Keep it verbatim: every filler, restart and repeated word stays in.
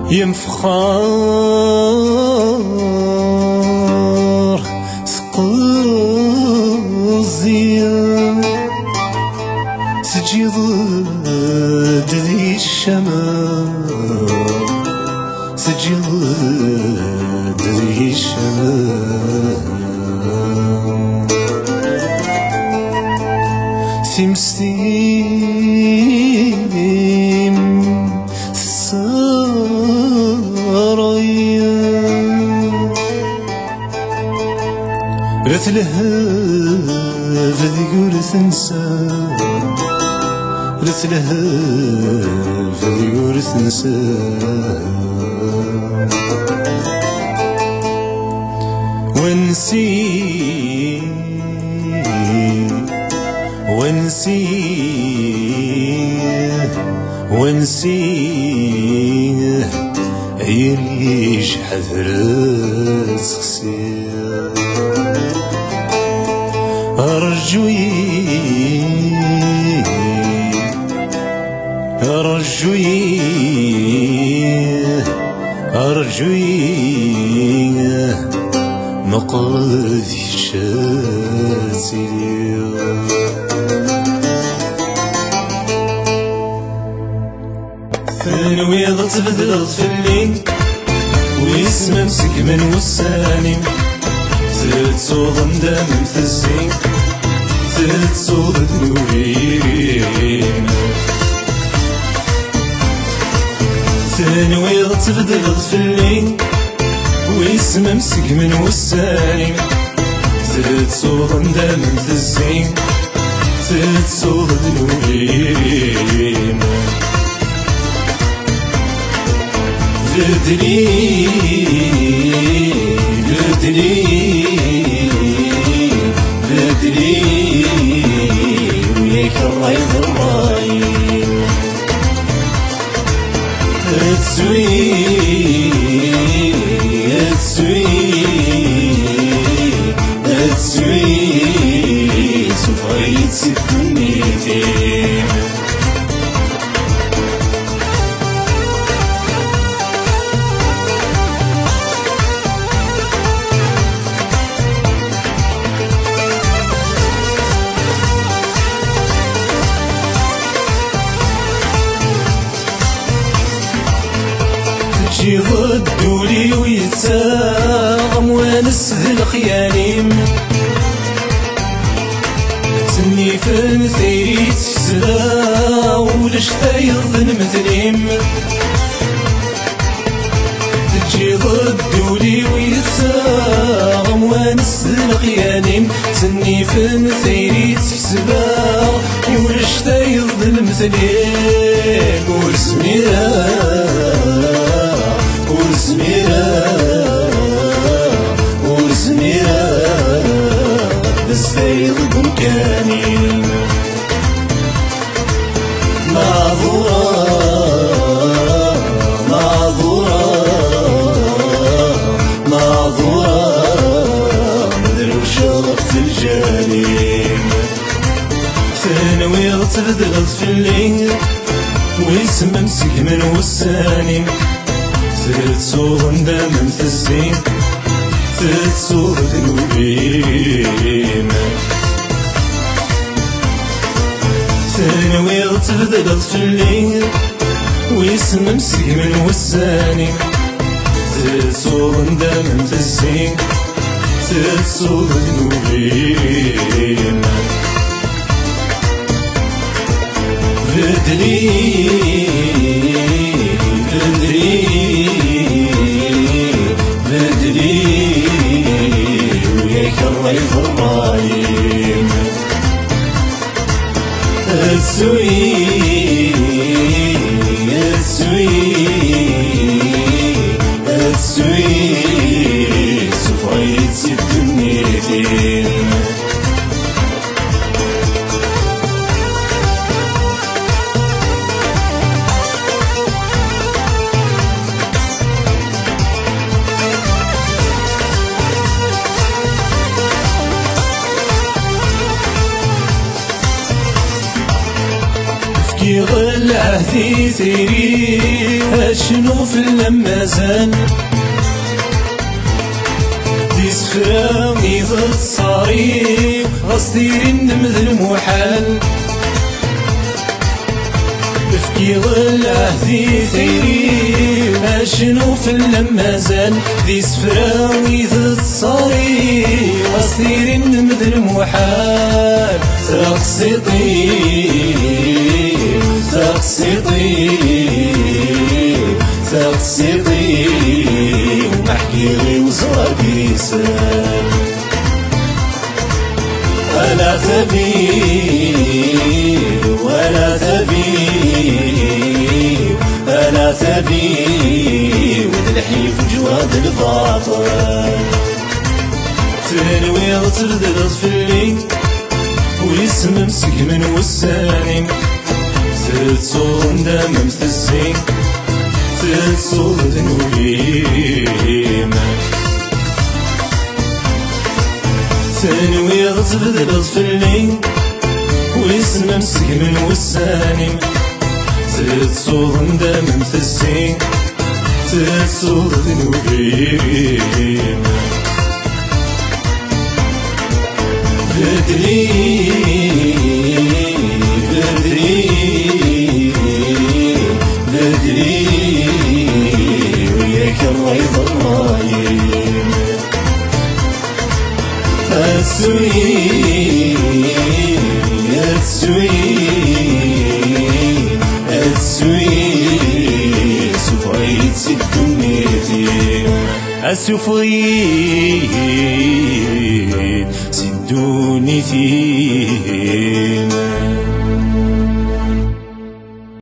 Yemfexxer s qeẓẓi, teǧǧiḍ-d di ccama, teǧǧiḍ-d di ccama. Timest-im tesseray, la tlehheb deg ur tensa, la tlehheb deg ur tensa. Wansi, wansi, wansi, ay yelli ḥader ad sexsiɣ. Rǧu-yi, rǧu-yi, rǧu-yi, meqqer d kečč ad tiliḍ. Tenwiḍ ad tbeddleḍ fell-i, wissen ma msegmen wussan-im. Tettuḍ ndam am tezzi, tettuḍ ddnub-im. Tenwiḍ ad tbeddleḍ fell-i, wissen ma msegmen wussan-im. Tettuḍ ndam am tezzi, tettuḍ ddnub-im. Beddel-iyi, beddel-iyi, beddel-iyi, yak ṛṛay d ṛṛay. Ttwi, ttwi, ttwi, sufeɣ-iyi-d si ddunit-im. Teǧǧiḍ-d ul-iw yettaɣ am wanes d lexyal-im. Ttennifen tayri tkesba, ulac tayeḍ n medlim. Teǧǧiḍ-d ul-iw yettaɣ am wanes d lexyal-im. Ttennifen tayri tkesba, ulac tayeḍ d lemtel-im. Ur zmireɣ, ur zmireɣ, ur zmireɣ ad stayeɣ deg umkan-im. Maɛḍura, maɛḍura, maɛḍura, ma drewceɣ ɣef lǧal-im. Tenwiḍ tbeddleḍ fell-i, wissen ma msegmen wussan-im. Tettuḍ ndam am tezzi, tettuḍ ddnub-im. Tenwiḍ tbeddleḍ fell-i, wissen ma msegmen wussan-im. Tettuḍ ndam am tezzi, tettuḍ ddnub-im. Beddel-iyi, beddel-iyi, beddel-iyi, yak ṛṛay d ṛṛay-im. Ttwi, ttwi, ttwi, sufeɣ-iyi-d si ddunit-im. Iɣel ɛehdi tiri, acnu fell-am mazal. D isefra i d ṣṣari, ɣas tiri-nnem d lmuḥal. Efk iɣel ɛehdi tiri, acnu fell-am mazal. D isefra i d ṣṣari, ɣas tiri-nnem d lmuḥal. Taqsiṭ-iw, taqsiṭ-iw, taqsiṭ-iw, ma ḥkiɣ i weẓra d isal. Ala tabiw, ala tabiw, ala tabiw, d lḥif, ǧwad lbaṭel. Tenwiḍ tebdleḍ fell-i, ur isem msegmen wussan-im. Tettuḍ ndam am tezzi, tettuḍ ddnub-im. Tenwiḍ tebdleḍ fell-i, ur isem msegmen wussan-im. Tettuḍ ndam am tezzi, tettuḍ ddnub-im. Bedli, bedli, bedli, wiyak rray d rray. Ad suyi, ad suyi, ad suyi, sufeɣ-iyi-d si ddunit-iw. Ad sufeɣ-iyi-d si ddunit-im.